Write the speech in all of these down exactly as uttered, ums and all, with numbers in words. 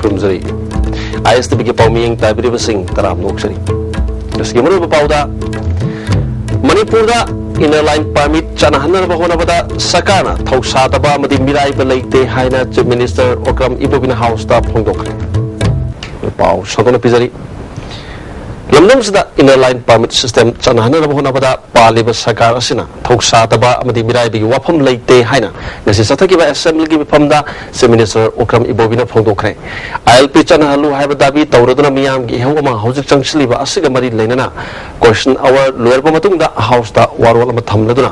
ꯈꯨꯔꯨꯝꯖꯔꯤ꯫ ꯑꯥꯏ ꯑꯦꯁ T ꯚꯤꯒꯤ ꯄꯥꯎꯃꯤꯌꯦꯡ ꯇꯥꯕꯤꯔꯤꯕꯁꯤꯡ ꯇꯔꯥꯝꯅ ꯑꯣꯛꯆꯔꯤ꯫ ꯉꯁꯤꯒꯤ ꯃꯔꯨꯑꯣꯏꯕ ꯄꯥꯎꯗ, ꯃꯅꯤꯄꯨꯔꯗ inner line permit ꯆꯠꯅꯍꯟꯅꯕ ꯍꯣꯠꯅꯕꯗ ꯁꯔꯀꯥꯔꯅ ꯊꯧꯁꯥꯗꯕ ꯑꯃꯗꯤ ꯃꯤꯔꯥꯏꯕ ꯂꯩꯇꯦ ꯍꯥꯏꯅ Chief Minister ꯑꯣꯀ꯭ꯔꯝ ꯏꯕꯣꯕꯤꯅ Houseꯇ ꯐꯣꯡꯗꯣꯛꯈ꯭ꯔꯦ꯫ ꯄꯥꯎ ꯁꯟꯗꯣꯛꯅ ꯄꯤꯖꯔꯤ꯫ ꯂꯝꯗꯝꯁꯤꯗ inner line permit system ꯆꯠꯅꯍꯟꯅꯕ ꯍꯣꯠꯅꯕꯗ ꯄꯥꯜꯂꯤꯕ ꯁꯔꯀꯥꯔ ꯑꯁꯤꯅ ꯊꯧꯁꯥꯗꯕ ꯑꯃꯗꯤ ꯃꯤꯔꯥꯏꯕꯒꯤ ꯋꯥꯐꯝ ꯂꯩꯇꯦ ꯍꯥꯏꯅ ꯉꯁꯤ ꯆꯠꯊꯈꯤꯕ Assemblyꯒꯤ ꯃꯤꯐꯝꯗ Chief Minister ꯑꯣꯀ꯭ꯔꯝ ꯏꯕꯣꯕꯤꯅ ꯐꯣꯡꯗꯣꯛꯈ꯭ꯔꯦ꯫ ꯑꯥꯏ ꯑꯦꯜ ꯄꯤ ꯆꯠꯅꯍꯜꯂꯨ ꯍꯥꯏꯕ ꯗꯥꯕꯤ ꯇꯧꯔꯗꯨꯅ ꯃꯤꯌꯥꯝꯒꯤ ꯏꯍꯧ ꯑꯃ ꯍꯧꯖꯤꯛ ꯆꯪꯁꯤꯜꯂꯤꯕ ꯑꯁꯤꯒ ꯃꯔꯤ ꯂꯩꯅꯅ question hour ꯂꯣꯏꯔꯕ ꯃꯇꯨꯡꯗ Houseꯇ ꯋꯥꯔꯣꯜ ꯑꯃ ꯊꯝꯂꯗꯨꯅ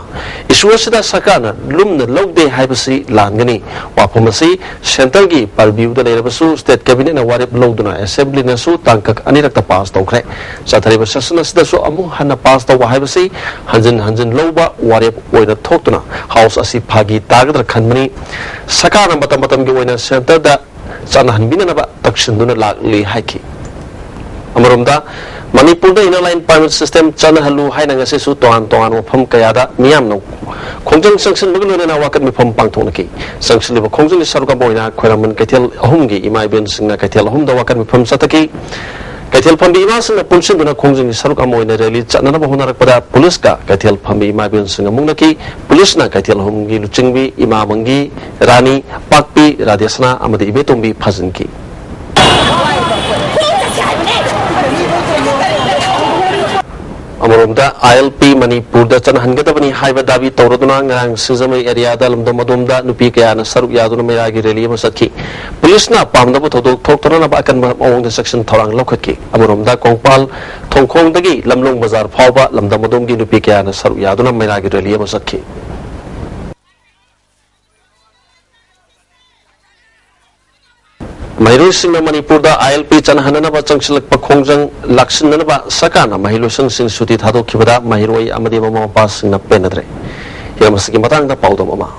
issue ꯑꯁꯤꯗ ꯁꯔꯀꯥꯔꯅ ꯂꯨꯝꯅ ꯂꯧꯗꯦ ꯍꯥꯏꯕꯁꯤ ꯂꯥꯟꯒꯅꯤ꯫ ꯋꯥꯐꯝ ꯑꯁꯤ centreꯒꯤ purviewꯗ ꯂꯩꯔꯕꯁꯨ state cabinetꯅ ꯋꯥꯔꯦꯞ ꯂꯧꯗꯨꯅ Assemblyꯅꯁꯨ ꯇꯥꯡꯀꯛ ꯑꯅꯤꯔꯛꯇ pass ꯇꯧꯈ꯭ꯔꯦ꯫ ꯆꯠꯊꯔꯤꯕ session ꯑꯁꯤꯗꯁꯨ ꯑꯃꯨꯛ ꯍꯟꯅ pass ꯇꯧꯕ ꯍꯥꯏꯕꯁꯤ ꯍꯟꯖꯤꯟ ꯍꯟꯖꯤꯟ ꯂꯧꯕ ꯋꯥꯔꯦꯞ ꯑꯣꯏꯅ ꯊꯣꯛꯇꯨꯅ House ꯑꯁꯤ ꯐꯥꯒꯤ ꯇꯥꯒꯗ꯭ꯔꯥ ꯈꯟꯕꯅꯤ꯫ ꯁꯔꯀꯥꯔꯅ ꯃꯇꯝ ꯃꯇꯝꯒꯤ ꯑꯣꯏꯅ centreꯗ ꯆꯠꯅꯍꯟꯕꯤꯅꯅꯕ ꯇꯛꯁꯤꯟꯗꯨꯅ ꯂꯥꯛꯂꯤ ꯍꯥꯏꯈꯤ꯫ ꯑꯃꯔꯣꯝꯗ, ꯃꯅꯤꯄꯨꯔꯗ inner line permit system ꯆꯠꯅꯍꯜꯂꯨ ꯍꯥꯏꯅ ꯉꯁꯤꯁꯨ ꯇꯣꯉꯥꯟ ꯇꯣꯉꯥꯟꯕ ꯃꯐꯝ ꯀꯌꯥꯗ ꯃꯤꯌꯥꯝꯅ ꯈꯣꯡꯖꯪ ꯆꯪꯁꯤꯟꯕꯒ ꯂꯣꯏꯅꯅ ꯋꯥꯀꯠ ꯃꯤꯐꯝ ꯄꯥꯡꯊꯣꯛꯅꯈꯤ꯫ ꯆꯪꯁꯤꯜꯂꯤꯕ ꯈꯣꯡꯖꯪꯒꯤ ꯁꯔꯨꯛ ꯑꯃ ꯑꯣꯏꯅ ꯈ꯭ꯋꯥꯏꯔꯝꯕꯟ ꯀꯩꯊꯦꯜ ꯑꯍꯨꯝꯒꯤ ꯏꯃꯥ ꯏꯕꯦꯟꯁꯤꯡꯅ ꯀꯩꯊꯦꯜ ꯑꯍꯨꯝꯗ ꯋꯥꯀꯠ ꯃꯤꯐꯝ ꯆꯠꯊꯈꯤ꯫ ꯀꯩꯊꯦꯜ ꯐꯝꯕꯤ ꯏꯃꯥꯁꯤꯡꯅ ꯄꯨꯟꯁꯤꯟꯗꯨꯅ ꯈꯣꯡꯖꯪꯒꯤ ꯁꯔꯨꯛ ꯑꯃ ꯑꯣꯏꯅ rally ꯆꯠꯅꯅꯕ ꯍꯣꯠꯅꯔꯛꯄꯗ ꯄꯨꯂꯤꯁꯀ ꯀꯩꯊꯦꯜ ꯐꯝꯕꯤ ꯏꯃꯥ ꯏꯕꯦꯟꯁꯤꯡꯒ ꯃꯨꯛꯅꯈꯤ꯫ ꯄꯨꯂꯤꯁꯅ ꯀꯩꯊꯦꯜ ꯑꯍꯨꯝꯒꯤ ꯂꯨꯆꯤꯡꯕꯤ ꯏꯃꯥ ꯃꯪꯒꯤ, ꯔꯥꯅꯤ, ꯄꯥꯛꯄꯤ, ꯔꯥꯙꯦꯁꯅꯥ ꯑꯃꯗꯤ ꯏꯕꯦꯇꯣꯝꯕꯤ ꯐꯥꯖꯤꯟꯈꯤ꯫ ꯑꯃꯔꯣꯝꯗ, ꯑꯥꯏ ꯑꯦꯜ ꯄꯤ ꯃꯅꯤꯄꯨꯔꯗ ꯆꯠꯅꯍꯟꯒꯗꯕꯅꯤ ꯍꯥꯏꯕ ꯗꯥꯕꯤ ꯇꯧꯔꯗꯨꯅ ꯉꯔꯥꯡ ꯁꯤꯡꯖꯃꯩ areaꯗ ꯂꯝꯗꯝ ꯑꯗꯣꯝꯗ ꯅꯨꯄꯤ ꯀꯌꯥꯅ ꯁꯔꯨꯛ ꯌꯥꯗꯨꯅ ꯃꯩꯔꯥꯒꯤ rally ꯑꯃ ꯆꯠꯈꯤ꯫ ꯄꯨꯂꯤꯁꯅ ꯄꯥꯝꯗꯕ ꯊꯧꯗꯣꯛ ꯊꯣꯛꯇꯅꯅꯕ ꯑꯀꯟꯕ ꯃꯑꯣꯡꯗ ꯆꯦꯛꯁꯤꯟ ꯊꯧꯔꯥꯡ ꯂꯧꯈꯠꯈꯤ꯫ ꯑꯃꯔꯣꯝꯗ, ꯀꯣꯡꯄꯥꯜ ꯊꯣꯡꯈꯣꯡꯗꯒꯤ ꯂꯝꯂꯣꯡ ꯕꯖꯥꯔ ꯐꯥꯎꯕ ꯂꯝꯗꯝ ꯑꯗꯣꯝꯒꯤ ꯅꯨꯄꯤ ꯀꯌꯥꯅ ꯁꯔꯨꯛ ꯌꯥꯗꯨꯅ ꯃꯩꯔꯥꯒꯤ rally ꯑꯃ ꯆꯠꯈꯤ꯫ ꯃꯍꯩꯔꯣꯏꯁꯤꯡꯅ ꯃꯅꯤꯄꯨꯔꯗ ꯑꯥꯏ ꯑꯦꯜ ꯄꯤ ꯆꯠꯅꯍꯟꯅꯅꯕ ꯆꯪꯁꯤꯜꯂꯛꯄ ꯈꯣꯡꯖꯪ ꯂꯥꯛꯁꯤꯟꯅꯅꯕ ꯁꯔꯀꯥꯔꯅ ꯃꯍꯩꯂꯣꯏꯁꯪꯁꯤꯡ ꯁꯨꯇꯤ ꯊꯥꯗꯣꯛꯈꯤꯕꯗ ꯃꯍꯩꯔꯣꯏ ꯑꯃꯗꯤ ꯃꯃꯥ ꯃꯄꯥꯁꯤꯡꯅ ꯄꯦꯟꯅꯗ꯭ꯔꯦ꯫ ꯍꯤꯔꯝ ꯑꯁꯤꯒꯤ ꯃꯇꯥꯡꯗ ꯄꯥꯎꯗꯝ ꯑꯃ꯫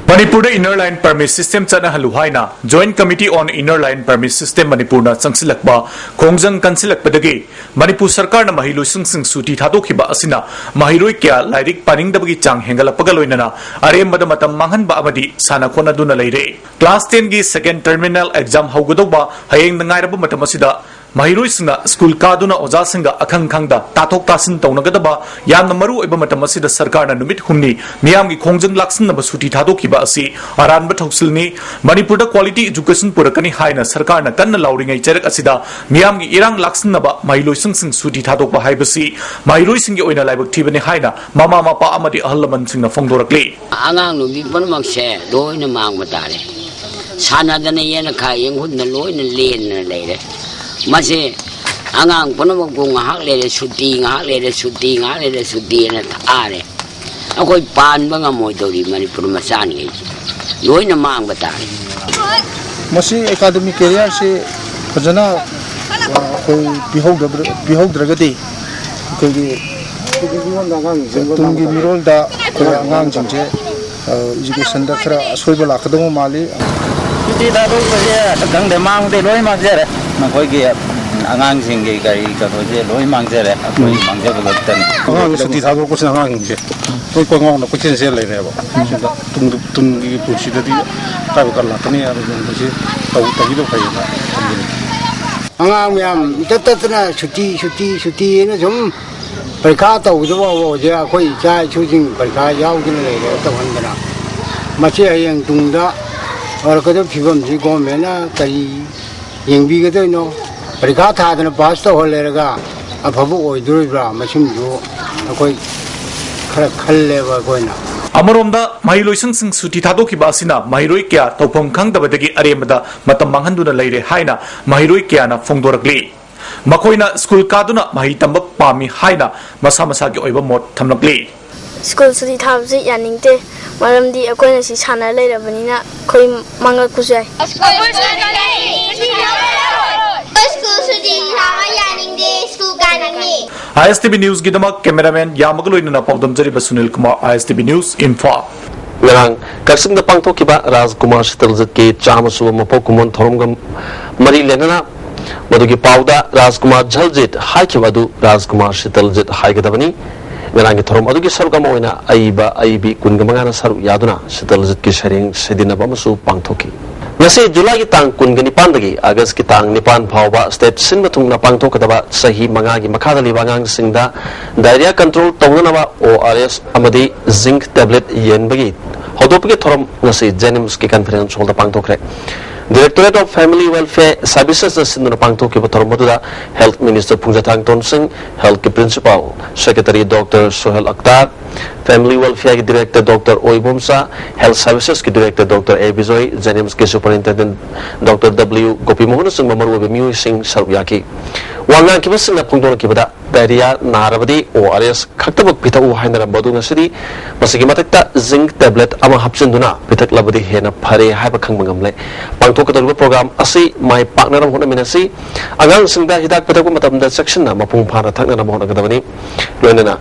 ꯃꯅꯤꯄꯨꯔꯗ Inner Line Permit System ꯆꯠꯅꯍꯜꯂꯨ ꯍꯥꯏꯅ Joint Committee on Inner Line Permit System ꯃꯅꯤꯄꯨꯔꯅ ꯆꯪꯁꯤꯜꯂꯛꯄ ꯈꯣꯡꯖꯪ ꯀꯟꯁꯤꯜꯂꯛꯄꯗꯒꯤ ꯃꯅꯤꯄꯨꯔ ꯁꯔꯀꯥꯔꯅ ꯃꯍꯩꯂꯣꯏꯁꯪꯁꯤꯡ ꯁꯨꯇꯤ ꯊꯥꯗꯣꯛꯈꯤꯕ ꯑꯁꯤꯅ ꯃꯍꯩꯔꯣꯏ ꯀꯌꯥ ꯂꯥꯏꯔꯤꯛ ꯄꯥꯅꯤꯡꯗꯕꯒꯤ ꯆꯥꯡ ꯍꯦꯟꯒꯠꯂꯛꯄꯒ ꯂꯣꯏꯅꯅ ꯑꯔꯦꯝꯕꯗ ꯃꯇꯝ ꯃꯥꯡꯍꯟꯕ ꯑꯃꯗꯤ ꯁꯥꯟꯅ ꯈꯣꯠꯅꯗꯨꯅ ꯂꯩꯔꯦ꯫ Class ten ꯒꯤ second terminal exam ꯍꯧꯒꯗꯧꯕ ꯍꯌꯦꯡꯗ ꯉꯥꯏꯔꯕ ꯃꯇꯝ ꯑꯁꯤꯗ ꯃꯍꯩꯔꯣꯏꯁꯤꯡꯅ ꯁ꯭ꯀꯨꯜ ꯀꯥꯗꯨꯅ ꯑꯣꯖꯥꯁꯤꯡꯒ ꯑꯈꯪ ꯈꯪꯗ ꯇꯥꯊꯣꯛ ꯇꯥꯁꯤꯟ ꯇꯧꯅꯒꯗꯕ ꯌꯥꯝꯅ ꯃꯔꯨ ꯑꯣꯏꯕ ꯃꯇꯝ ꯑꯁꯤꯗ ꯁꯔꯀꯥꯔꯅ ꯅꯨꯃꯤꯠ ꯍꯨꯝꯅꯤ ꯃꯤꯌꯥꯝꯒꯤ ꯈꯣꯡꯖꯪ ꯂꯥꯛꯁꯤꯟꯅꯕ ꯁꯨꯇꯤ ꯊꯥꯗꯣꯛꯈꯤꯕ ꯑꯁꯤ ꯑꯔꯥꯟꯕ ꯊꯧꯁꯤꯜꯅꯤ꯫ ꯃꯅꯤꯄꯨꯔꯗ quality education ꯄꯨꯔꯛꯀꯅꯤ ꯍꯥꯏꯅ ꯁꯔꯀꯥꯔꯅ ꯀꯟꯅ ꯂꯥꯎꯔꯤꯉꯩ ꯆꯩꯔꯛ ꯑꯁꯤꯗ ꯃꯤꯌꯥꯝꯒꯤ ꯏꯔꯥꯡ ꯂꯥꯛꯁꯤꯟꯅꯕ ꯃꯍꯩꯂꯣꯏꯁꯪꯁꯤꯡ ꯁꯨꯇꯤ ꯊꯥꯗꯣꯛꯄ ꯍꯥꯏꯕꯁꯤ ꯃꯍꯩꯔꯣꯏꯁꯤꯡꯒꯤ ꯑꯣꯏꯅ ꯂꯥꯏꯕꯛ ꯊꯤꯕꯅꯤ ꯍꯥꯏꯅ ꯃꯃꯥ ꯃꯄꯥ ꯑꯃꯗꯤ ꯑꯍꯜ ꯂꯃꯟꯁꯤꯡꯅ ꯐꯣꯡꯗꯣꯔꯛꯂꯤ꯫ ꯑꯉꯥꯡ ꯅꯨꯕꯤ ꯄꯨꯝꯅꯃꯛꯁꯦ ꯂꯣꯏꯅ ꯃꯥꯡꯕ ꯇꯥꯔꯦ꯫ ꯁꯥꯟꯅꯗꯅ ꯌꯦꯟꯅ ꯈꯥ ꯌꯦꯡꯍꯨꯝꯗ ꯂꯣꯏꯅ ꯂꯦꯟꯗꯅ ꯂꯩꯔꯦ꯫ ꯃꯁꯤ ꯑꯉꯥꯡ ꯄꯨꯝꯅꯃꯛꯄꯨ ꯉꯥꯏꯍꯥꯛ ꯂꯩꯔꯦ ꯁꯨꯇꯤ, ꯉꯥꯏꯍꯥꯛ ꯂꯩꯔꯦ ꯁꯨꯇꯤ, ꯉꯥꯏꯍꯥꯛ ꯂꯩꯔꯦ ꯁꯨꯇꯤꯅ ꯊꯥꯔꯦ꯫ ꯑꯩꯈꯣꯏ ꯄꯥꯟꯕ ꯉꯝꯃꯣꯏꯗꯧꯔꯤ ꯃꯅꯤꯄꯨꯔ ꯃꯆꯥꯅꯤꯉꯩꯁꯦ꯫ ꯂꯣꯏꯅ ꯃꯥꯡꯕ ꯇꯥꯔꯦ꯫ ꯃꯁꯤ academic career ꯁꯤ ꯐꯖꯅ, ꯑ, ꯑꯩꯈꯣꯏ ꯄꯤꯍꯧꯗꯕ-, ꯄꯤꯍꯧꯗ꯭ꯔꯒꯗꯤ ꯑꯩꯈꯣꯏꯒꯤ ꯇꯨꯡꯒꯤ ꯃꯤꯔꯣꯜꯗ ꯑꯩꯈꯣꯏ ꯑꯉꯥꯡꯁꯤꯡꯁꯦ, ꯑ, education ꯗ ꯈꯔ ꯑꯁꯣꯏꯕ ꯂꯥꯛꯀꯗꯧꯕ ꯃꯥꯜꯂꯤ꯫ ꯁꯨꯇꯤ ꯊꯥꯗꯣꯛꯄꯁꯦ ꯈꯪꯗꯦ, ꯃꯥꯡꯕꯗꯤ ꯂꯣꯏ ꯃꯥꯡꯖꯔꯦ꯫ ꯃꯈꯣꯏꯒꯤ ꯑꯉꯥꯡꯁꯤꯡꯒꯤ ꯀꯔꯤ ꯀꯩꯅꯣꯁꯦ ꯂꯣꯏ ꯃꯥꯡꯖꯔꯦ꯫ ꯑꯩꯈꯣꯏ ꯃꯥꯡꯖꯕ ꯈꯛꯇꯅꯤ꯫ ꯑꯉꯥꯡꯒꯤ ꯁꯨꯇꯤ ꯊꯥꯗꯣꯛꯄꯁꯤꯅ ꯑꯉꯥꯡꯁꯤꯡꯁꯦ ꯂꯣꯏ ꯀꯣꯏꯉꯥꯎꯅ ꯀꯣꯏꯆꯦꯟ ꯆꯦꯟ ꯂꯩꯔꯦꯕ꯫ ꯁꯤꯗ ꯇꯨꯡꯗ, ꯇꯨꯡꯒꯤ ꯄꯨꯟꯁꯤꯗꯗꯤ ꯑꯀꯥꯏꯕ ꯈꯔ ꯂꯥꯛꯀꯅꯤ ꯍꯥꯏꯕꯁꯤ ꯇꯧ-, ꯇꯧꯕꯤꯗꯕ ꯐꯩꯌꯦꯅ ꯈꯟꯖꯩ꯫ ꯑꯉꯥꯡ ꯃꯌꯥꯝ ꯏꯇꯠ ꯇꯠꯇꯅ ꯁꯨꯇꯤ, ꯁꯨꯇꯤ, ꯁꯨꯇꯤꯅ ꯁꯨꯝ ꯄꯔꯤꯈꯥ ꯇꯧꯒꯗꯕ ꯍꯧꯖꯤꯛ ꯑꯩꯈꯣꯏ ꯏꯆꯥ ꯏꯁꯨꯁꯤꯡ ꯄꯔꯤꯈꯥ ꯌꯥꯎꯗꯅ ꯂꯩꯔꯦ ꯇꯧꯍꯟꯗꯅ꯫ ꯃꯁꯤ ꯍꯌꯦꯡ ꯇꯨꯡꯗ ꯑꯣꯏꯔꯛꯀꯗꯕ ꯐꯤꯕꯝꯁꯤ ꯒꯣꯔꯃꯦꯟꯅ ꯀꯔꯤ ꯌꯦꯡꯕꯤꯒꯗꯣꯏꯅꯣ? ꯄꯔꯤꯈꯥ ꯊꯥꯗꯅ ꯄꯥꯁ ꯇꯧꯍꯜꯂꯦꯔꯒ ꯑꯐꯕ ꯑꯣꯏꯗꯣꯔꯤꯕ꯭ꯔꯥ? ꯃꯁꯤꯃꯁꯨ ꯑꯩꯈꯣꯏ ꯈꯔ ꯈꯜꯂꯦꯕ ꯑꯩꯈꯣꯏꯅ꯫ ꯑꯃꯔꯣꯝꯗ ꯃꯍꯩꯂꯣꯏꯁꯪꯁꯤꯡ ꯁꯨꯇꯤ ꯊꯥꯗꯣꯛꯈꯤꯕ ꯑꯁꯤꯅ ꯃꯍꯩꯔꯣꯏ ꯀꯌꯥ ꯇꯧꯐꯝ ꯈꯪꯗꯕꯗꯒꯤ ꯑꯔꯦꯝꯕꯗ ꯃꯇꯝ ꯃꯥꯡꯍꯟꯗꯨꯅ ꯂꯩꯔꯦ ꯍꯥꯏꯅ ꯃꯍꯩꯔꯣꯏ ꯀꯌꯥꯅ ꯐꯣꯡꯗꯣꯔꯛꯂꯤ꯫ ꯃꯈꯣꯏꯅ ꯁ꯭ꯀꯨꯜ ꯀꯥꯗꯨꯅ ꯃꯍꯩ ꯇꯝꯕ ꯄꯥꯝꯃꯤ ꯍꯥꯏꯅ ꯃꯁꯥ ꯃꯁꯥꯒꯤ ꯑꯣꯏꯕ ꯃꯣꯠ ꯊꯝꯂꯛꯂꯤ꯫ ꯁ꯭ꯀꯨꯜ ꯁꯨꯇꯤ ꯊꯥꯕꯁꯤ ꯌꯥꯅꯤꯡꯗꯦ, ꯃꯔꯝꯗꯤ ꯑꯩꯈꯣꯏꯅ ꯁꯤ ꯁꯥꯟꯅ ꯂꯩꯔꯕꯅꯤꯅ ꯑꯩꯈꯣꯏ ꯃꯥꯡꯉꯛꯄꯁꯨ ꯌꯥꯏ꯫ ꯁ꯭ꯀꯨꯜ ꯁꯨꯇꯤ ꯊꯥꯕ ꯌꯥꯅꯤꯡꯗꯦ, ꯁ꯭ꯀꯨꯜ ꯀꯥꯅꯤꯡꯉꯤ꯫ ISTV News ꯒꯤꯗꯃꯛ cameraman ꯌꯥꯝꯕꯒ ꯂꯣꯏꯅꯅ ꯄꯥꯎꯗꯝꯖꯔꯤꯕ ꯁꯨꯅꯤꯜ ꯀꯨꯃꯥꯔ, ISTV News, ꯏꯝꯐꯥꯜ꯫ ꯉꯔꯥꯡ ꯀꯛꯆꯤꯡꯗ ꯄꯥꯡꯊꯣꯛꯈꯤꯕ ꯔꯥꯖꯀꯨꯃꯥꯔ ꯁꯤꯇꯜꯖꯤꯠꯀꯤ ꯆꯥꯝꯃ ꯁꯨꯕ ꯃꯄꯣꯛ ꯀꯨꯝꯑꯣꯟ ꯊꯧꯔꯝꯒ ꯃꯔꯤ ꯂꯩꯅꯅ ꯃꯗꯨꯒꯤ ꯄꯥꯎꯗ ꯔꯥꯖꯀꯨꯃꯥꯔ ꯖꯜꯖꯤꯠ ꯍꯥꯏꯈꯤꯕ ꯑꯗꯨ ꯔꯥꯖꯀꯨꯃꯥꯔ ꯁꯤꯇꯜꯖꯤꯠ ꯍꯥꯏꯒꯗꯕꯅꯤ꯫ ꯉꯔꯥꯡꯒꯤ ꯊꯧꯔꯝ ꯑꯗꯨꯒꯤ ꯁꯔꯨꯛ ꯑꯃ ꯑꯣꯏꯅ ꯑꯏꯕ ꯑꯏꯕꯤ ꯀꯨꯟꯒ ꯃꯉꯥꯅ ꯁꯔꯨꯛ ꯌꯥꯗꯨꯅ ꯁꯤꯇꯜꯖꯤꯠꯀꯤ ꯁꯩꯔꯦꯡ ꯁꯩꯗꯤꯟꯅꯕ ꯑꯃꯁꯨ ꯄꯥꯡꯊꯣꯛꯈꯤ꯫ ꯉꯁꯤ ꯖꯨꯂꯥꯏꯒꯤ ꯇꯥꯡ ꯀꯨꯟꯒ ꯅꯤꯄꯥꯟꯗꯒꯤ ꯑꯥꯒꯁꯀꯤ ꯇꯥꯡ ꯅꯤꯄꯥꯟ ꯐꯥꯎꯕ ꯁ꯭ꯇꯦꯠ ꯁꯤꯟꯕ ꯊꯨꯡꯅ ꯄꯥꯡꯊꯣꯛꯀꯗꯕ ꯆꯍꯤ ꯃꯉꯥꯒꯤ ꯃꯈꯥꯗ ꯂꯩꯕ ꯑꯉꯥꯡꯁꯤꯡꯗ diarrhea control ꯇꯧꯅꯅꯕ O R S ꯑꯃꯗꯤ zinc tablet ꯌꯦꯟꯕꯒꯤ ꯍꯧꯗꯣꯛꯄꯒꯤ ꯊꯧꯔꯝ ꯉꯁꯤ JNIMSꯀꯤ conference hallꯗ ꯄꯥꯡꯊꯣꯛꯈ꯭ꯔꯦ꯫ Directorate of Family Welfare Servicesꯅ ꯁꯤꯟꯗꯨꯅ ꯄꯥꯡꯊꯣꯛꯈꯤꯕ ꯊꯧꯔꯝ ꯑꯗꯨꯗ Health Minister ꯐꯨꯡꯖꯥꯊꯥꯡ ꯇꯣꯟꯁꯤꯡ, Healthꯀꯤ Principal Secretary Doctor Sohel Akhtar, Family Welfareꯒꯤ Director Doctor ꯑꯣꯏꯕꯣꯝꯆꯥ, Health Servicesꯀꯤ Director Doctor A Bijoy, JNIMSꯀꯤ Superintendent Doctor W ꯒꯣꯄꯤꯃꯣꯍꯟꯅꯆꯤꯡꯕ ꯃꯔꯨꯑꯣꯏꯕ ꯃꯤꯑꯣꯏꯁꯤꯡ ꯁꯔꯨꯛ ꯌꯥꯈꯤ꯫ ꯋꯥ ꯉꯥꯡꯈꯤꯕꯁꯤꯡꯅ ꯐꯣꯡꯗꯣꯔꯛꯈꯤꯕꯗ diarrhea ꯅꯥꯔꯕꯗꯤ O R S ꯈꯛꯇꯃꯛ ꯄꯤꯊꯛꯎ ꯍꯥꯏꯅꯔꯝꯕ ꯑꯗꯨ ꯉꯁꯤꯗꯤ ꯃꯁꯤꯒꯤ ꯃꯊꯛꯇ zinc tablet ꯑꯃ ꯍꯥꯞꯆꯤꯟꯗꯨꯅ ꯄꯤꯊꯛꯂꯕꯗꯤ ꯍꯦꯟꯅ ꯐꯔꯦ ꯍꯥꯏꯕ ꯈꯪꯕ ꯉꯝꯂꯦ꯫ ꯄꯥꯡꯊꯣꯛꯀꯗꯧꯔꯤꯕ program ꯑꯁꯤ ꯃꯥꯏ ꯄꯥꯛꯅꯅꯕ ꯍꯣꯠꯅꯃꯤꯟꯅꯁꯤ꯫ ꯑꯉꯥꯡꯁꯤꯡꯗ ꯍꯤꯗꯥꯛ ꯄꯤꯊꯛꯄ ꯃꯇꯝꯗ ꯆꯦꯛꯁꯤꯟꯅ ꯃꯄꯨꯡ ꯐꯥꯅ ꯊꯛꯅꯅꯕ ꯍꯣꯠꯅꯒꯗꯕꯅꯤ꯫ ꯂꯣꯏꯅꯅ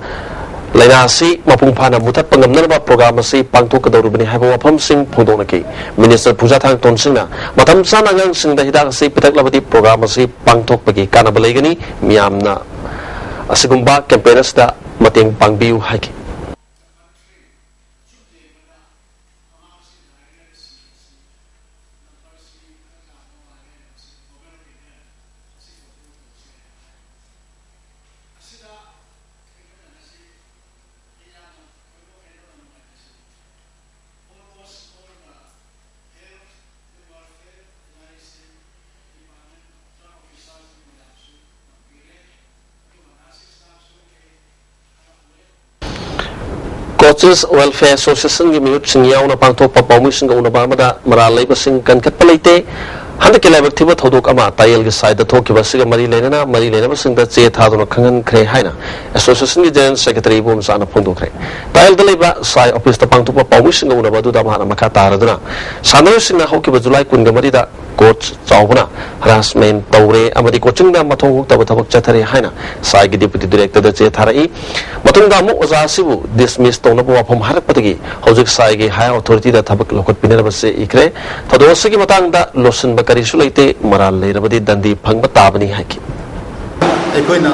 ꯂꯥꯏꯅꯥ ꯑꯁꯤ ꯃꯄꯨꯡ ꯐꯥꯅ ꯃꯨꯊꯠꯄ ꯉꯝꯅꯅꯕ program ꯑꯁꯤ ꯄꯥꯡꯊꯣꯛꯀꯗꯧꯔꯤꯕꯅꯤ ꯍꯥꯏꯕ ꯋꯥꯐꯝꯁꯤꯡ ꯐꯣꯡꯗꯣꯛꯅꯈꯤ꯫ Minister ꯐꯨꯡꯖꯥꯊꯥꯡ ꯇꯣꯟꯁꯤꯡꯅ ꯃꯇꯝ ꯆꯥꯅ ꯑꯉꯥꯡꯁꯤꯡꯗ ꯍꯤꯗꯥꯛ ꯑꯁꯤ ꯄꯤꯊꯛꯂꯕꯗꯤ program ꯑꯁꯤ ꯄꯥꯡꯊꯣꯛꯄꯒꯤ ꯀꯥꯟꯅꯕ ꯂꯩꯒꯅꯤ꯫ ꯃꯤꯌꯥꯝꯅ ꯑꯁꯤꯒꯨꯝꯕ campaign ꯑꯁꯤꯗ ꯃꯇꯦꯡ ꯄꯥꯡꯕꯤꯌꯨ ꯍꯥꯏꯈꯤ꯫ Coaches Welfare Associationꯒꯤ ꯃꯤꯍꯨꯠꯁꯤꯡ ꯌꯥꯎꯅ ꯄꯥꯡꯊꯣꯛꯄ ꯄꯥꯎꯃꯤꯁꯤꯡꯒ ꯎꯅꯕ ꯑꯃꯗ ꯃꯔꯥꯜ ꯂꯩꯕꯁꯤꯡ ꯀꯟꯈꯠꯄ ꯂꯩꯇꯦ꯫ ꯍꯟꯗꯛꯀꯤ ꯂꯥꯏꯕꯛ ꯊꯤꯕ ꯊꯧꯗꯣꯛ ꯑꯃ ꯇꯥꯌꯦꯜꯒꯤ ꯁꯥꯏꯗ ꯊꯣꯛꯈꯤꯕ ꯑꯁꯤꯒ ꯃꯔꯤ ꯂꯩꯅꯅ ꯃꯔꯤ ꯂꯩꯅꯕꯁꯤꯡꯗ ꯆꯦ ꯊꯥꯗꯨꯅ ꯈꯪꯍꯟꯈ꯭ꯔꯦ ꯍꯥꯏꯅ associationꯒꯤ General Secretary ꯏꯕꯣꯝꯆꯥꯅ ꯐꯣꯡꯗꯣꯛꯈ꯭ꯔꯦ꯫ ꯇꯥꯌꯦꯜꯗ ꯂꯩꯕ ꯁꯥꯏ officeꯇ ꯄꯥꯡꯊꯣꯛꯄ ꯄꯥꯎꯃꯤꯁꯤꯡꯒ ꯎꯅꯕ ꯑꯗꯨꯗ ꯃꯍꯥꯛꯅ ꯃꯈꯥ ꯇꯥꯔꯗꯨꯅ ꯁꯥꯟꯅꯔꯣꯏꯁꯤꯡꯅ ꯍꯧꯈꯤꯕ ꯖꯨꯂꯥꯏ ꯀꯨꯟꯒ ꯃꯔꯤꯗ ꯀꯣꯆ ꯆꯥꯎꯕꯅ ꯍꯔꯥꯁꯃꯦꯟ ꯇꯧꯔꯦ ꯑꯃꯗꯤ ꯀꯣꯆꯤꯡꯗ ꯃꯊꯣꯡ ꯍꯨꯛꯇꯕ ꯊꯕꯛ ꯆꯠꯊꯔꯦ ꯍꯥꯏꯅ ꯁꯥꯏꯒꯤ ꯗꯤꯄꯨꯇꯤ ꯗꯤꯔꯦꯛꯇꯔꯗ ꯆꯦ ꯊꯥꯔꯛꯏ꯫ ꯃꯇꯨꯡꯗ ꯑꯃꯨꯛ ꯑꯣꯖꯥ ꯑꯁꯤꯕꯨ ꯗꯤꯁꯃꯤꯁ ꯇꯧꯅꯕ ꯋꯥꯐꯝ ꯍꯥꯏꯔꯛꯄꯗꯒꯤ ꯍꯧꯖꯤꯛ ꯁꯥꯏꯒꯤ ꯍꯥꯌꯔ ꯑꯣꯊꯣꯔꯤꯇꯤꯗ ꯊꯕꯛ ꯂꯧꯈꯠꯄꯤꯅꯅꯕ ꯆꯦ ꯏꯈ꯭ꯔꯦ꯫ ꯊꯧꯗꯣꯛ ꯑꯁꯤꯒꯤ ꯃꯇꯥꯡꯗ ꯂꯣꯠꯁꯤꯟꯕ ꯀꯔꯤꯁꯨ ꯂꯩꯇꯦ, ꯃꯔꯥꯜ ꯂꯩꯔꯕꯗꯤ ꯗꯟꯗꯤ ꯐꯪꯕ ꯇꯥꯕꯅꯤ ꯍꯥꯏꯈꯤ꯫ ꯑꯩꯈꯣꯏꯅ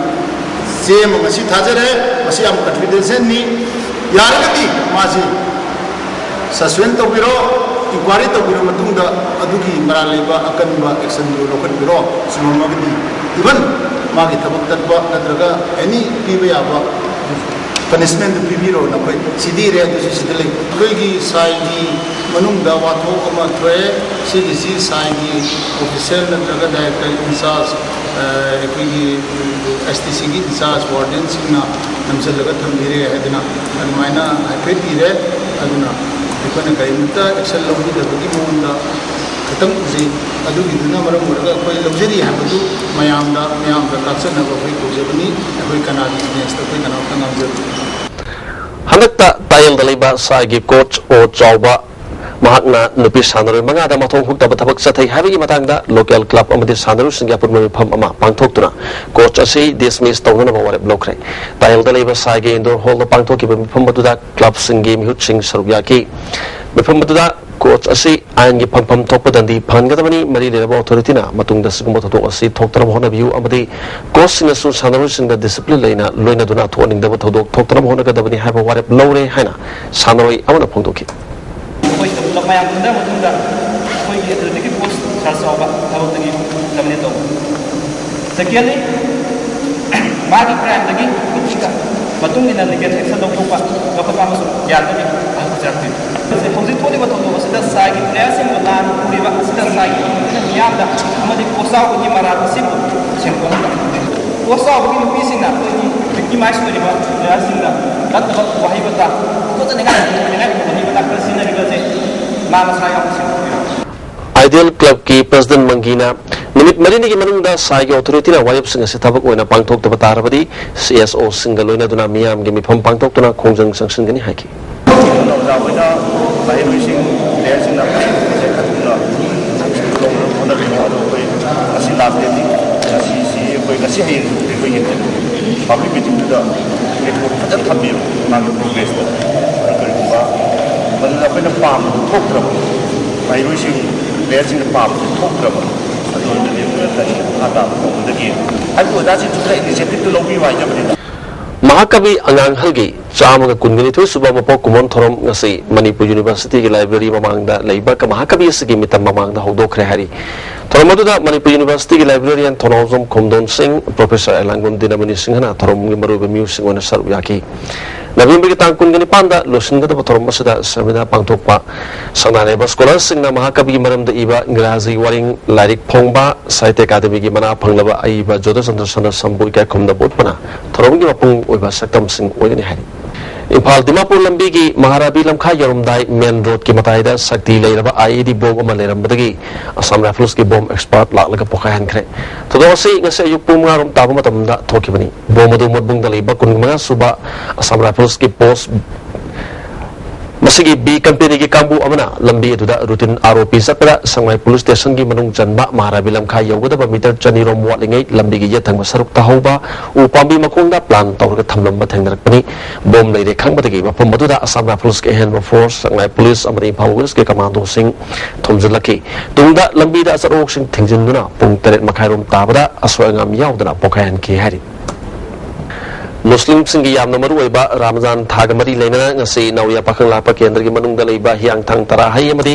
ꯆꯦ ꯑꯃ ꯉꯁꯤ ꯊꯥꯖꯔꯦ, ꯃꯁꯤ ꯌꯥꯝ ꯀꯟꯐꯤꯗꯦꯟꯁꯤꯌꯦꯜꯅꯤ꯫ ꯌꯥꯔꯒꯗꯤ ꯃꯥꯁꯤ ꯁꯁꯄꯦꯟ ꯇꯧꯕꯤꯔꯣ, ꯏꯟꯀ꯭ꯋꯥꯏꯔꯤ ꯇꯧꯕꯤꯔ ꯃꯇꯨꯡꯗ ꯑꯗꯨꯒꯤ ꯃꯔꯥꯜ ꯂꯩꯕ ꯑꯀꯟꯕ ꯑꯦꯛꯁꯟꯗꯨ ꯂꯧꯈꯠꯄꯤꯔꯣ꯫ ꯆꯨꯝꯃꯝꯃꯒꯗꯤ ꯏꯚꯟ ꯃꯥꯒꯤ ꯊꯕꯛ ꯇꯠꯄ ꯅꯠꯇ꯭ꯔꯒ ꯑꯦꯅꯤ ꯄꯤꯕ ꯌꯥꯕ ꯄꯅꯤꯁꯃꯦꯟꯗꯨ ꯄꯤꯕꯤꯔꯣ꯫ ꯅꯈꯣꯏ ꯁꯤꯗꯤ ꯏꯔꯦ, ꯑꯗꯨꯁꯨ ꯁꯤꯗ ꯂꯩ꯫ ꯑꯩꯈꯣꯏꯒꯤ ꯁꯥꯏꯒꯤ ꯃꯅꯨꯡꯗ ꯋꯥꯊꯣꯛ ꯑꯃ ꯊꯣꯛꯑꯦ꯫ ꯁꯤꯒꯤꯁꯤ ꯁꯥꯏꯒꯤ ꯑꯣꯐꯤꯁꯤꯌꯦꯜ ꯅꯠꯇ꯭ꯔꯒ ꯗꯥꯏꯔꯦꯛꯇꯔ ꯏꯟꯆꯥꯔꯖ, ꯑꯩꯈꯣꯏꯒꯤ ꯑꯦꯁ ꯇꯤ ꯁꯤꯒꯤ ꯏꯟꯆꯥꯔꯖ ꯋꯥꯔꯗꯦꯟꯁꯤꯡꯅ ꯅꯝꯁꯤꯜꯂꯒ ꯊꯝꯕꯤꯔꯦ ꯍꯥꯏꯗꯅ ꯑꯗꯨꯃꯥꯏꯅ ꯍꯥꯏꯐꯦꯠ ꯏꯔꯦ꯫ ꯑꯗꯨꯅ ꯑꯩꯈꯣꯏꯅ ꯀꯔꯤꯃꯇ ꯑꯦꯛꯁꯟ ꯂꯧꯕꯤꯗꯕꯒꯤ ꯃꯑꯣꯡꯗ ꯈꯤꯇꯪ ꯎꯖꯩ꯫ ꯑꯗꯨꯒꯤꯗꯨꯅ ꯃꯔꯝ ꯑꯣꯏꯔꯒ ꯑꯩꯈꯣꯏ ꯂꯧꯖꯔꯤ ꯍꯥꯏꯕꯗꯨ ꯃꯌꯥꯝꯗ, ꯃꯌꯥꯝꯗ ꯇꯥꯛꯆꯅꯕ ꯑꯩꯈꯣꯏ ꯀꯧꯖꯕꯅꯤ꯫ ꯑꯩꯈꯣꯏ ꯀꯅꯥꯒꯤ ꯑꯦꯒꯦꯟꯁꯇ ꯑꯩꯈꯣꯏ ꯀꯅꯥꯃꯇ ꯉꯥꯡꯖꯗꯦ꯫ ꯍꯟꯗꯛꯇ ꯇꯥꯌꯦꯜꯗ ꯂꯩꯕ ꯁꯥꯏꯒꯤ ꯀꯣꯆ ꯑꯣ ꯆꯥꯎꯕ ꯃꯍꯥꯛꯅ ꯅꯨꯄꯤ ꯁꯥꯟꯅꯔꯣꯏ ꯃꯉꯥꯗ ꯃꯊꯣꯡ ꯍꯨꯛꯇꯕ ꯊꯕꯛ ꯆꯠꯊꯩ ꯍꯥꯏꯕꯒꯤ ꯃꯇꯥꯡꯗ ꯂꯣꯀꯦꯜ ꯀ꯭ꯂꯕ ꯑꯃꯗꯤ ꯁꯥꯟꯅꯔꯣꯏꯁꯤꯡꯒꯤ ꯑꯄꯨꯟꯕ ꯃꯤꯐꯝ ꯑꯃ ꯄꯥꯡꯊꯣꯛꯇꯨꯅ ꯀꯣꯆ ꯑꯁꯤ ꯗꯤꯁꯃꯤꯁ ꯇꯧꯅꯅꯕ ꯋꯥꯔꯦꯞ ꯂꯧꯈ꯭ꯔꯦ꯫ ꯇꯥꯌꯦꯜꯗ ꯂꯩꯕ ꯁꯥꯏꯒꯤ ꯏꯟꯗꯣꯔ ꯍꯣꯜꯗ ꯄꯥꯡꯊꯣꯛꯈꯤꯕ ꯃꯤꯐꯝ ꯑꯗꯨꯗ ꯀ꯭ꯂꯕꯁꯤꯡꯒꯤ ꯃꯤꯍꯨꯠꯁꯤꯡ ꯁꯔꯨꯛ ꯌꯥꯈꯤ꯫ ꯃꯤꯐꯝ ꯑꯗꯨꯗ ꯀꯣꯆ ꯑꯁꯤ ꯑꯥꯏꯟꯒꯤ ꯐꯪꯐꯝ ꯊꯣꯛꯄ ꯗꯟꯗꯤ ꯐꯪꯍꯟꯒꯗꯕꯅꯤ꯫ ꯃꯔꯤ ꯂꯩꯅꯕ ꯑꯣꯊꯣꯔꯤꯇꯤꯅ ꯃꯇꯨꯡꯗ ꯁꯤꯒꯨꯝꯕ ꯊꯧꯗꯣꯛ ꯑꯁꯤ ꯊꯣꯛꯇꯅꯕ ꯍꯣꯠꯅꯕꯤꯌꯨ ꯑꯃꯗꯤ ꯀꯣꯆꯁꯤꯡꯅꯁꯨ ꯁꯥꯟꯅꯔꯣꯏꯁꯤꯡꯗ ꯗꯤꯁꯤꯄ꯭ꯂꯤꯟ ꯂꯩꯅ ꯂꯣꯏꯅꯗꯨꯅ ꯊꯣꯛꯍꯟꯅꯤꯡꯗꯕ ꯊꯧꯗꯣꯛ ꯊꯣꯛꯇꯅꯕ ꯍꯣꯠꯅꯒꯗꯕꯅꯤ ꯍꯥꯏꯕ ꯋꯥꯔꯦꯞ ꯂꯧꯔꯦ ꯍꯥꯏꯅ ꯁꯥꯟꯅꯔꯣꯏ ꯑꯃꯅ ꯐꯣꯡꯗꯣꯛꯈꯤ꯫ ꯑꯩꯈꯣꯏꯁꯤꯗ ꯄꯨꯂꯞ ꯃꯌꯥꯝ ꯄꯨꯟꯅ ꯃꯇꯨꯡꯗ ꯑꯩꯈꯣꯏꯒꯤ ꯑꯗꯨꯗꯒꯤ ꯄꯣꯁ ꯁꯥꯔ ꯆꯥꯎꯕ ꯊꯕꯛꯇꯒꯤ ꯇꯔꯃꯤꯅꯦꯠ ꯇꯧꯕ꯫ ꯁꯦꯀꯦꯟꯂꯤ, ꯃꯥꯒꯤ ꯀ꯭ꯔꯥꯏꯝꯗꯒꯤ ꯃꯇꯨꯡ ꯏꯟꯅ ꯂꯤꯒꯦꯜ ꯑꯦꯛꯁꯟ ꯂꯧꯊꯣꯛꯄ, ꯂꯧꯈꯠꯄ ꯑꯃꯁꯨꯡ ꯌꯥꯔꯒꯗꯤ ꯑꯍꯜ ꯄꯤꯖꯔꯛꯇꯣꯏꯅꯤ꯫ ꯍꯧꯖꯤꯛ ꯊꯣꯛꯂꯤꯕ ꯊꯧꯗꯣꯛ ꯑꯁꯤꯗ ꯁꯥꯏꯒꯤ ꯄ꯭ꯂꯦꯌꯔꯁꯤꯡꯕꯨ ꯂꯥꯟꯅ ꯄꯨꯔꯤꯕ ꯑꯁꯤꯗ ꯁꯥꯏꯒꯤ ꯃꯤꯌꯥꯝꯗ ꯑꯃꯗꯤ ꯀꯣꯁ ꯆꯥꯎꯕꯒꯤ ꯃꯔꯥꯜ ꯑꯁꯤꯕꯨ ꯁꯦꯡꯗꯣꯛꯍꯟꯕ꯫ ꯀꯣꯁ ꯆꯥꯎꯕꯒꯤ ꯅꯨꯄꯤꯁꯤꯡꯅ ꯑꯩꯈꯣꯏꯒꯤ ꯚꯤꯛꯇꯤꯃꯥꯏꯁ ꯑꯣꯏꯔꯤꯕ ꯄ꯭ꯂꯦꯌꯔꯁꯤꯡꯗ ꯅꯠꯇꯕ ꯋꯥꯍꯩ ꯋꯥꯇꯥ ꯇꯨꯀꯠꯆꯅꯤꯡꯉꯥꯏ, ꯇꯨꯀꯠꯆꯅꯤꯡꯉꯥꯏ ꯑꯣꯏꯕ ꯋꯥꯍꯩ ꯋꯥꯇꯥ ꯈꯔ ꯁꯤꯖꯤꯟꯅꯔꯤꯕ ꯑꯁꯤ ꯃꯥ ꯃꯁꯥ ꯌꯥꯎꯅ ꯁꯦꯡꯗꯣꯛꯄꯤꯔꯝꯃꯤ꯫ ꯑꯥꯏꯗꯤꯌꯦꯜ ꯀ꯭ꯂꯕꯀꯤ ꯄ꯭ꯔꯁꯤꯗꯦꯟ ꯃꯪꯒꯤꯅ ꯅꯨꯃꯤꯠ ꯃꯔꯤꯅꯤꯒꯤ ꯃꯅꯨꯡꯗ ꯁꯥꯏꯒꯤ ꯑꯣꯊꯣꯔꯤꯇꯤꯅ ꯋꯥꯔꯦꯞꯁꯤꯡ ꯑꯁꯤ ꯊꯕꯛ ꯑꯣꯏꯅ ꯄꯥꯡꯊꯣꯛꯇꯕ ꯇꯥꯔꯕꯗꯤ ꯁꯤ ꯑꯦꯁ ꯑꯣꯁꯤꯡꯒ ꯂꯣꯏꯅꯗꯨꯅ ꯃꯤꯌꯥꯝꯒꯤ ꯃꯤꯐꯝ ꯄꯥꯡꯊꯣꯛꯇꯨꯅ ꯈꯣꯡꯖꯪ ꯆꯪꯁꯤꯟꯒꯅꯤ ꯍꯥꯏꯈꯤ꯫ ꯑꯣꯖꯥ ꯍꯣꯏꯅ ꯃꯍꯩꯔꯣꯏꯁꯤꯡ, ꯄ꯭ꯂꯦꯌꯔꯁꯤꯡꯅ ꯄꯤꯔꯤꯕ ꯈꯟꯗꯨꯅ ꯃꯤꯇꯤꯡꯗꯨꯗ ꯔꯤꯄꯣꯔꯠ ꯐꯖꯅ ꯊꯝꯕꯤꯌꯨ, ꯃꯥꯒꯤ ꯄ꯭ꯔꯣꯒ꯭ꯔꯦꯁꯇꯣ꯫ ꯑꯗꯨ ꯀꯔꯤꯒꯨꯝꯕ ꯃꯗꯨꯗ ꯑꯩꯈꯣꯏꯅ ꯄꯥꯝꯕꯗꯨ ꯊꯣꯛꯇ꯭ꯔꯕ, ꯃꯍꯩꯔꯣꯏꯁꯤꯡ, ꯄ꯭ꯂꯦꯌꯔꯁꯤꯡꯅ ꯄꯥꯝꯕꯗꯨ ꯊꯣꯛꯇ꯭ꯔꯕ, ꯑꯗꯨ ꯑꯣꯏꯔꯒꯗꯤ ꯑꯩꯈꯣꯏꯅ ꯀꯔꯤ ꯃꯈꯥ ꯇꯥꯕ ꯇꯧꯒꯗꯒꯦ ꯍꯥꯏꯕꯗꯤ ꯑꯣꯖꯥꯁꯤꯡꯁꯨ ꯈꯔ ꯏꯅꯤꯁꯤꯌꯦꯇꯤꯚꯇꯨ ꯂꯧꯕꯤꯌꯨ ꯍꯥꯏꯖꯕꯅꯤꯗ꯫ ꯃꯍꯥꯀꯕꯤ ꯑꯉꯥꯡꯍꯜꯒꯤ ꯆꯥꯝꯃꯒ ꯀꯨꯟꯒ ꯅꯤꯊꯣꯏ ꯁꯨꯕ ꯃꯄꯣꯛ ꯀꯨꯝꯑꯣꯟ ꯊꯧꯔꯝ ꯉꯁꯤ ꯃꯅꯤꯄꯨꯔ ꯌꯨꯅꯤꯚꯔꯁꯤꯇꯤꯒꯤ ꯂꯥꯏꯕ꯭ꯔꯦꯔꯤ ꯃꯃꯥꯡꯗ ꯂꯩꯕ ꯃꯍꯥꯀꯕꯤ ꯑꯁꯤꯒꯤ ꯃꯤꯇꯝ ꯃꯃꯥꯡꯗ ꯍꯧꯗꯣꯛꯈ꯭ꯔꯦ ꯍꯥꯏꯔꯤ꯫ ꯊꯧꯔꯝ ꯑꯗꯨꯗ ꯃꯅꯤꯄꯨꯔ ꯌꯨꯅꯤꯚꯔꯁꯤꯇꯤꯒꯤ ꯂꯥꯏꯕ꯭ꯔꯦꯔꯤꯌꯟ ꯊꯣꯅꯥꯎꯖꯝ ꯈꯣꯝꯗꯣꯟ ꯁꯤꯡ, ꯄ꯭ꯔꯣꯐꯦꯁꯔ ꯑꯦꯂꯥꯡꯒꯨꯟ ꯗꯤꯅꯃꯅꯤ ꯁꯤꯡꯍꯅ ꯊꯧꯔꯝꯒꯤ ꯃꯔꯨꯑꯣꯏꯕ ꯃꯤꯑꯣꯏꯁꯤꯡ ꯑꯣꯏꯅ ꯁꯔꯨꯛ ꯌꯥꯈꯤ꯫ ꯅꯕꯦꯝꯕꯔꯒꯤ ꯇꯥꯡ ꯀꯨꯟꯒ ꯅꯤꯄꯥꯟꯗ ꯂꯣꯏꯁꯤꯟꯒꯗꯕ ꯊꯧꯔꯝ ꯑꯁꯤꯗ ꯁꯦꯃꯤꯅꯥꯔ ꯄꯥꯡꯊꯣꯛꯄ, ꯁꯪꯗꯥꯅꯔꯤꯕ ꯁ꯭ꯀꯣꯂꯔꯁꯤꯡꯅ ꯃꯍꯥꯀꯕꯤꯒꯤ ꯃꯔꯝꯗ ꯏꯕ ꯏꯪꯒ꯭ꯔꯥꯖꯤ ꯋꯥꯔꯦꯡ ꯂꯥꯏꯔꯤꯛ ꯐꯣꯡꯕ, ꯁꯥꯍꯤꯇ꯭ꯌ ꯑꯦꯀꯥꯗꯃꯤꯒꯤ ꯃꯅꯥ ꯐꯪꯂꯕ ꯑꯏꯕ ꯖꯣꯙ ꯆꯟꯗ꯭ꯔꯁꯅ ꯁꯝꯕꯨ ꯏꯀꯥꯏ ꯈꯨꯝꯅꯕ ꯎꯠꯄꯅ ꯊꯧꯔꯝꯒꯤ ꯃꯄꯨꯡ ꯑꯣꯏꯕ ꯁꯛꯇꯝꯁꯤꯡ ꯑꯣꯏꯒꯅꯤ ꯍꯥꯏꯔꯤ꯫ ꯏꯝꯐꯥꯜ ꯗꯤꯃꯥꯄꯨꯔ ꯂꯝꯕꯤꯒꯤ ꯃꯍꯥꯔꯥꯕꯤ ꯂꯝꯈꯥꯏ ꯌꯧꯔꯝꯗꯥꯏ ꯃꯦꯟ ꯔꯣꯗꯀꯤ ꯃꯇꯥꯏꯗ ꯁꯛꯇꯤ ꯂꯩꯔꯕ IED ꯕꯣꯝ ꯑꯃ ꯂꯩꯔꯝꯕꯗꯒꯤ ꯑꯁꯥꯝ ꯔꯥꯏꯐꯜꯁꯀꯤ ꯕꯣꯝ ꯑꯦꯛꯁꯄꯥꯔꯠ ꯂꯥꯛꯂꯒ ꯄꯣꯈꯥꯏꯍꯟꯈ꯭ꯔꯦ꯫ ꯊꯧꯗꯣꯛ ꯑꯁꯤ ꯉꯁꯤ ꯑꯌꯨꯛ ꯄꯨꯡ ꯃꯉꯥ ꯔꯣꯝ ꯇꯥꯕ ꯃꯇꯝꯗ ꯊꯣꯛꯈꯤꯕꯅꯤ꯫ ꯕꯣꯝ ꯑꯗꯨ ꯃꯣꯠꯕꯨꯡꯗ ꯂꯩꯕ ꯀꯨꯟꯃꯉꯥ ꯁꯨꯕ ꯑꯁꯥꯝ ꯔꯥꯏꯐꯜꯁꯀꯤ ꯄꯣꯁ ꯃꯁꯤꯒꯤ B ꯀꯝꯄꯦꯅꯤꯒꯤ ꯀꯥꯡꯕꯨ ꯑꯃꯅ ꯂꯝꯕꯤ ꯑꯗꯨꯗ ꯔꯨꯇꯤꯟ ROP ꯆꯠꯄꯗ ꯁꯉꯥꯏ ꯄꯨꯂꯤꯁ ꯁ꯭ꯇꯦꯁꯟꯒꯤ ꯃꯅꯨꯡ ꯆꯟꯕ ꯃꯍꯥꯔꯥꯕꯤ ꯂꯝꯈꯥꯏ ꯌꯧꯒꯗꯕ ꯃꯤꯇꯔ ꯆꯅꯤ ꯔꯣꯝ ꯋꯥꯠꯂꯤꯉꯩ ꯂꯝꯕꯤꯒꯤ ꯌꯦꯠ ꯊꯪꯕ ꯁꯔꯨꯛꯇ ꯍꯧꯕ ꯎ ꯄꯥꯝꯕꯤ ꯃꯈꯣꯡꯗ ꯄ꯭ꯂꯥꯟ ꯇꯧꯔꯒ ꯊꯝꯂꯝꯕ ꯊꯦꯡꯅꯔꯛꯄꯅꯤ꯫ ꯕꯣꯝ ꯂꯩꯔꯦ ꯈꯪꯕꯗꯒꯤ ꯃꯐꯝ ꯑꯗꯨꯗ ꯑꯁꯥꯝ ꯔꯥꯏꯐꯜꯁꯀꯤ ꯑꯍꯦꯟꯕ ꯐꯣꯔꯁ, ꯁꯉꯥꯏ ꯄꯨꯂꯤꯁ ꯑꯃꯗꯤ ꯏꯝꯐꯥꯜ ꯋꯦꯁꯀꯤ ꯀꯃꯥꯟꯗꯣꯁꯤꯡ ꯊꯣꯝꯖꯤꯜꯂꯛꯈꯤ꯫ ꯇꯨꯡꯗ ꯂꯝꯕꯤꯗ ꯑꯆꯠ ꯑꯋꯣꯛꯁꯤꯡ ꯊꯤꯡꯖꯤꯟꯗꯨꯅ ꯄꯨꯡ ꯇꯔꯦꯠ ꯃꯈꯥꯏ ꯔꯣꯝ ꯇꯥꯕꯗ ꯑꯁꯣꯏ ꯑꯉꯥꯝ ꯌꯥꯎꯗꯅ ꯄꯣꯈꯥꯏꯍꯟꯈꯤ ꯍꯥꯏꯔꯤ꯫ ꯃꯨꯁꯂꯤꯝꯁꯤꯡꯒꯤ ꯌꯥꯝꯅ ꯃꯔꯨꯑꯣꯏꯕ ꯔꯥꯃꯖꯥꯟ ꯊꯥꯒ ꯃꯔꯤ ꯂꯩꯅꯅ ꯉꯁꯤ ꯅꯥꯎꯔꯤꯌꯥ ꯄꯥꯈꯪꯂꯥꯛꯄ ꯀꯦꯟꯗ꯭ꯔꯒꯤ ꯃꯅꯨꯡꯗ ꯂꯩꯕ ꯍꯤꯌꯥꯡꯊꯥꯡ ꯇꯔꯥꯍꯩ ꯑꯃꯗꯤ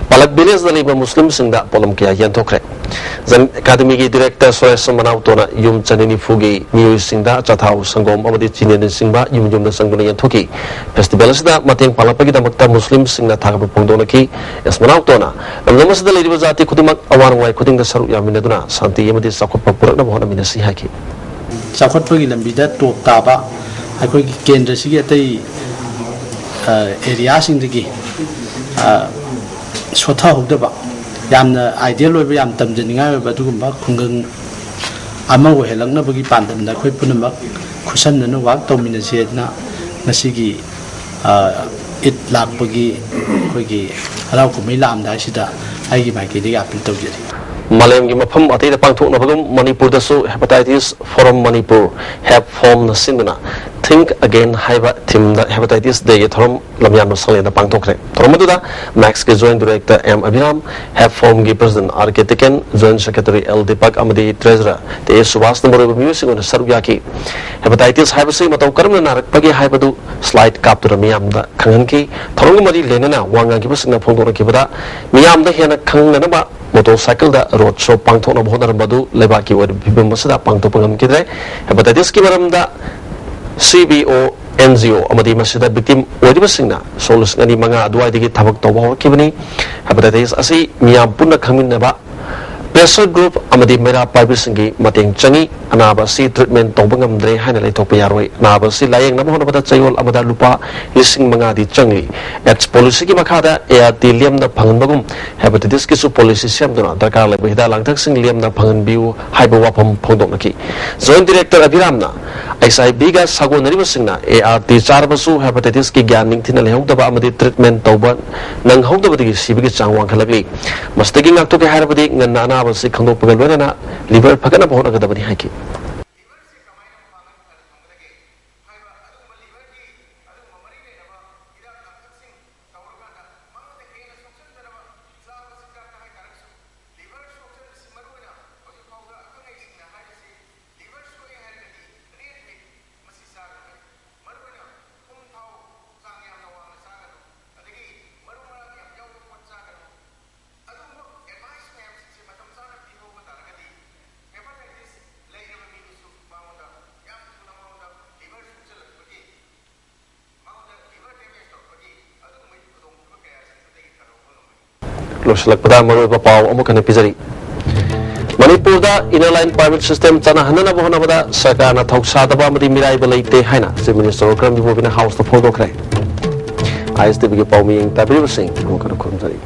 ꯄꯂꯛ ꯚꯤꯂꯦꯖꯗ ꯂꯩꯕ ꯃꯨꯁꯂꯤꯝꯁꯤꯡꯗ ꯄꯣꯠꯂꯝ ꯀꯌꯥ ꯌꯦꯟꯊꯣꯛꯈ꯭ꯔꯦ꯫ ꯖꯟ ꯑꯦꯀꯥꯗꯃꯤꯒꯤ ꯗꯤꯔꯦꯛꯇꯔ ꯁꯨꯔꯦꯁ ꯃꯅꯥꯎꯇꯣꯅ ꯌꯨꯝ ꯆꯅꯤ ꯅꯤꯐꯨꯒꯤ ꯃꯤꯑꯣꯏꯁꯤꯡꯗ ꯑꯆꯥꯊꯥꯎ, ꯁꯪꯒꯣꯝ ꯑꯃꯗꯤ ꯆꯤꯅꯤꯅꯆꯤꯡꯕ ꯌꯨꯝ ꯌꯨꯝꯗ ꯆꯪꯗꯨꯅ ꯌꯦꯟꯊꯣꯛꯈꯤ꯫ ꯐꯦꯁꯇꯤꯚꯦꯜ ꯑꯁꯤꯗ ꯃꯇꯦꯡ ꯄꯥꯡꯂꯛꯄꯒꯤꯗꯃꯛꯇ ꯃꯨꯁꯂꯤꯝꯁꯤꯡꯅ ꯊꯥꯒꯠꯄ ꯐꯣꯡꯗꯣꯛꯅꯈꯤ꯫ ꯑꯦꯁ ꯃꯅꯥꯎꯇꯣꯅ ꯂꯝꯗꯝ ꯑꯁꯤꯗ ꯂꯩꯔꯤꯕ ꯖꯥꯇꯤ ꯈꯨꯗꯤꯡꯃꯛ ꯑꯋꯥ ꯅꯨꯡꯉꯥꯏ ꯈꯨꯗꯤꯡꯗ ꯁꯔꯨꯛ ꯌꯥꯃꯤꯟꯅꯗꯨꯅ ꯁꯥꯟꯇꯤ ꯑꯃꯗꯤ ꯆꯥꯎꯈꯠꯄ ꯄꯨꯔꯛꯅꯕ ꯍꯣꯠꯅꯃꯤꯟꯅꯁꯤ ꯍꯥꯏꯈꯤ꯫ ꯆꯥꯎꯈꯠꯄꯒꯤ ꯂꯝꯕꯤꯗ ꯇꯣꯞ ꯇꯥꯕ ꯑꯩꯈꯣꯏꯒꯤ ꯀꯦꯟꯗ꯭ꯔꯁꯤꯒꯤ ꯑꯇꯩ ꯑꯦꯔꯤꯌꯥꯁꯤꯡꯗꯒꯤ ꯁꯣꯠꯊꯍꯧꯗꯕ, ꯌꯥꯝꯅ ꯑꯥꯏꯗꯤꯌꯦꯜ ꯑꯣꯏꯕ, ꯌꯥꯝ ꯇꯝꯖꯅꯤꯡꯉꯥꯏ ꯑꯣꯏꯕ ꯑꯗꯨꯒꯨꯝꯕ ꯈꯨꯡꯒꯪ ꯑꯃ ꯑꯣꯏꯍꯜꯂꯛꯅꯕꯒꯤ ꯄꯥꯟꯗꯝꯗ ꯑꯩꯈꯣꯏ ꯄꯨꯝꯅꯃꯛ ꯈꯨꯠꯁꯝꯅꯅ ꯋꯥꯛ ꯇꯧꯃꯤꯟꯅꯁꯤ ꯍꯥꯏꯗꯅ ꯉꯁꯤꯒꯤ ꯏꯠ ꯂꯥꯛꯄꯒꯤ ꯑꯩꯈꯣꯏꯒꯤ ꯍꯔꯥꯎ ꯀꯨꯝꯍꯩ ꯂꯥꯛꯑꯝꯗꯥꯏꯁꯤꯗ ꯑꯩꯒꯤ ꯃꯥꯏꯀꯩꯗꯒꯤ ꯑꯥꯄꯤꯜ ꯇꯧꯖꯔꯤ꯫ ꯃꯥꯂꯦꯝꯒꯤ ꯃꯐꯝ ꯑꯇꯩꯗ ꯄꯥꯡꯊꯣꯛꯅꯕꯒꯨꯝ ꯃꯅꯤꯄꯨꯔꯗꯁꯨ Hepatitis Forum Manipur, ꯍꯦꯞ ꯐꯣꯔꯝꯅ ꯁꯤꯟꯗꯨꯅ Think Again ꯍꯥꯏꯕ ꯊꯤꯝꯗ Hepatitis Dayꯒꯤ ꯊꯧꯔꯝ ꯂꯝꯌꯥꯟꯕ ꯁꯪꯂꯦꯟꯗ ꯄꯥꯡꯊꯣꯛꯈ꯭ꯔꯦ꯫ ꯊꯧꯔꯝ ꯑꯗꯨꯗ ꯃꯦꯛꯁꯀꯤ joint director M Abiram, hep ꯐꯣꯔꯝꯒꯤ president R K Tiken, joint secretary L Dipak ꯑꯃꯗꯤ ꯇ꯭ꯔꯦꯖꯔꯔ ꯇꯤ ꯑꯦꯁ ꯁꯨꯕꯥꯁꯅ ꯃꯔꯨꯑꯣꯏꯕ ꯃꯤꯑꯣꯏꯁꯤꯡ ꯑꯣꯏꯅ ꯁꯔꯨꯛ ꯌꯥꯈꯤ꯫ ꯍꯦꯄꯥꯇꯥꯏꯇꯤꯁ ꯍꯥꯏꯕꯁꯤ ꯃꯇꯧ ꯀꯔꯝꯅ ꯅꯥꯔꯛꯄꯒꯦ ꯍꯥꯏꯕꯗꯨ ꯁ꯭ꯂꯥꯏꯗ ꯀꯥꯞꯇꯨꯅ ꯃꯤꯌꯥꯝꯗ ꯈꯪꯍꯟꯈꯤ꯫ ꯊꯧꯔꯝꯒ ꯃꯔꯤ ꯂꯩꯅꯅ ꯋꯥ ꯉꯥꯡꯈꯤꯕꯁꯤꯡꯅ ꯐꯣꯡꯗꯣꯔꯛꯈꯤꯕꯗ ꯃꯤꯌꯥꯝꯗ ꯍꯦꯟꯅ ꯈꯪꯅꯅꯕ ꯃꯣꯇꯣꯔꯁꯥꯏꯀꯜꯗ ꯔꯣꯗ ꯁꯣ ꯄꯥꯡꯊꯣꯛꯅꯕ ꯍꯣꯠꯅꯔꯝꯕ ꯑꯗꯨ ꯂꯩꯕꯥꯛꯀꯤ ꯑꯣꯏꯕ ꯐꯤꯕꯝ ꯑꯁꯤꯗ ꯄꯥꯡꯊꯣꯛꯄ ꯉꯝꯈꯤꯗ꯭ꯔꯦ꯫ ꯍꯦꯄꯥꯇꯥꯏꯇꯤꯁꯀꯤ ꯃꯔꯝꯗ ꯁꯤ ꯕꯤ ꯑꯣ, ꯑꯦꯟ ꯖꯤ ꯑꯣ ꯑꯃꯗꯤ ꯃꯁꯤꯗ ꯚꯤꯛꯇꯤꯝ ꯑꯣꯏꯔꯤꯕꯁꯤꯡꯅ ꯁꯣꯛ ꯂꯤꯁꯤꯡ ꯑꯅꯤ ꯃꯉꯥ ꯑꯗꯨꯋꯥꯏꯗꯒꯤ ꯊꯕꯛ ꯇꯧꯕ ꯍꯧꯔꯛꯈꯤꯕꯅꯤ꯫ ꯍꯦꯄꯥꯇꯥꯏꯇꯤꯁ ꯑꯁꯤ ꯃꯤꯌꯥꯝ ꯄꯨꯟꯅ ꯈꯪꯃꯤꯟꯅꯕ, ꯄ꯭ꯔꯦꯁꯔ ꯒ꯭ꯔꯨꯞ ꯑꯃꯗꯤ ꯃꯩꯔꯥ ꯄꯥꯏꯕꯁꯤꯡꯒꯤ ꯃꯇꯦꯡ ꯆꯪꯏ꯫ ꯑꯅꯥꯕ ꯑꯁꯤ ꯇ꯭ꯔꯤꯠꯃꯦꯟ ꯇꯧꯕ ꯉꯝꯗ꯭ꯔꯦ ꯍꯥꯏꯅ ꯂꯩꯊꯣꯛꯄ ꯌꯥꯔꯣꯏ꯫ ꯑꯅꯥꯕ ꯑꯁꯤ ꯂꯥꯌꯦꯡꯅꯕ ꯍꯣꯠꯅꯕꯗ ꯆꯌꯣꯜ ꯑꯃꯗ ꯂꯨꯄꯥ ꯂꯤꯁꯤꯡ ꯃꯉꯥꯗꯤ ꯆꯪꯂꯤ꯫ ꯑꯦꯗꯁ ꯄꯣꯂꯤꯁꯤꯒꯤ ꯃꯈꯥꯗ ꯑꯦ ꯑꯥꯔ ꯇꯤ ꯂꯦꯝꯅ ꯐꯪꯍꯟꯕꯒꯨꯝ ꯍꯦꯄꯥꯇꯥꯏꯇꯤꯁꯀꯤꯁꯨ ꯄꯣꯂꯤꯁꯤ ꯁꯦꯝꯗꯨꯅ ꯗꯔꯀꯥꯔ ꯂꯩꯕ ꯍꯤꯗꯥꯛ ꯂꯥꯡꯊꯛꯁꯤꯡ ꯂꯦꯝꯅ ꯐꯪꯍꯟꯕꯤꯌꯨ ꯍꯥꯏꯕ ꯋꯥꯐꯝ ꯐꯣꯡꯗꯣꯛꯅꯈꯤ꯫ ꯖꯣꯏꯟ ꯗꯤꯔꯦꯛꯇꯔ ꯑꯕꯤꯔꯥꯝꯅ ꯑꯩꯆ ꯑꯥꯏ ꯚꯤꯒ ꯁꯥꯒꯣꯟꯅꯔꯤꯕꯁꯤꯡꯅ ꯑꯦ ꯑꯥꯔ ꯇꯤ ꯆꯥꯔꯕꯁꯨ ꯍꯦꯄꯥꯇꯥꯏꯇꯤꯁꯀꯤ ꯒ꯭ꯌꯥꯟ ꯅꯤꯡꯊꯤꯅ ꯂꯩꯍꯧꯗꯕ ꯑꯃꯗꯤ ꯇ꯭ꯔꯤꯠꯃꯦꯟ ꯇꯧꯕ ꯅꯪꯍꯧꯗꯕꯗꯒꯤ ꯁꯤꯕꯒꯤ ꯆꯥꯡ ꯋꯥꯡꯈꯠꯂꯛꯂꯤ꯫ ꯃꯁꯤꯗꯒꯤ ꯉꯥꯛꯊꯣꯛꯀꯦ ꯍꯥꯏꯔꯕꯗꯤ ꯉꯟꯅ ꯑꯅꯥꯕꯁꯤ ꯈꯪꯗꯣꯛꯄꯒ ꯂꯣꯏꯅꯅ ꯂꯤꯚꯔ ꯐꯒꯠꯅꯕ ꯍꯣꯠꯅꯒꯗꯕꯅꯤ ꯍꯥꯏꯈꯤ꯫ ꯂꯣꯏꯁꯤꯜꯂꯛꯄꯗ ꯃꯔꯨꯑꯣꯏꯕ ꯄꯥꯎ ꯑꯃꯨꯛ ꯍꯟꯅ ꯄꯤꯖꯔꯤ꯫ ꯃꯅꯤꯄꯨꯔꯗ Inner Line Permit System ꯆꯠꯅꯍꯟꯅꯅꯕ ꯍꯣꯠꯅꯕꯗ ꯁꯔꯀꯥꯔꯅ ꯊꯧꯁꯥꯗꯕ ꯑꯃꯗꯤ ꯃꯤꯔꯥꯏꯕ ꯂꯩꯇꯦ ꯍꯥꯏꯅ Chief Minister ꯕꯤꯀ꯭ꯔꯝ ꯖꯤꯠ ꯃꯨꯚꯤꯅ Houseꯇ ꯐꯣꯡꯗꯣꯛꯈ꯭ꯔꯦ꯫ ꯑꯥꯏ ꯑꯦꯁ ꯇꯤ ꯚꯤꯒꯤ ꯄꯥꯎꯃꯤ ꯇꯥꯕꯤꯔꯤꯕꯁꯤꯡ ꯑꯃꯨꯛ ꯍꯟꯅ ꯈꯨꯔꯨꯝꯖꯔꯤ꯫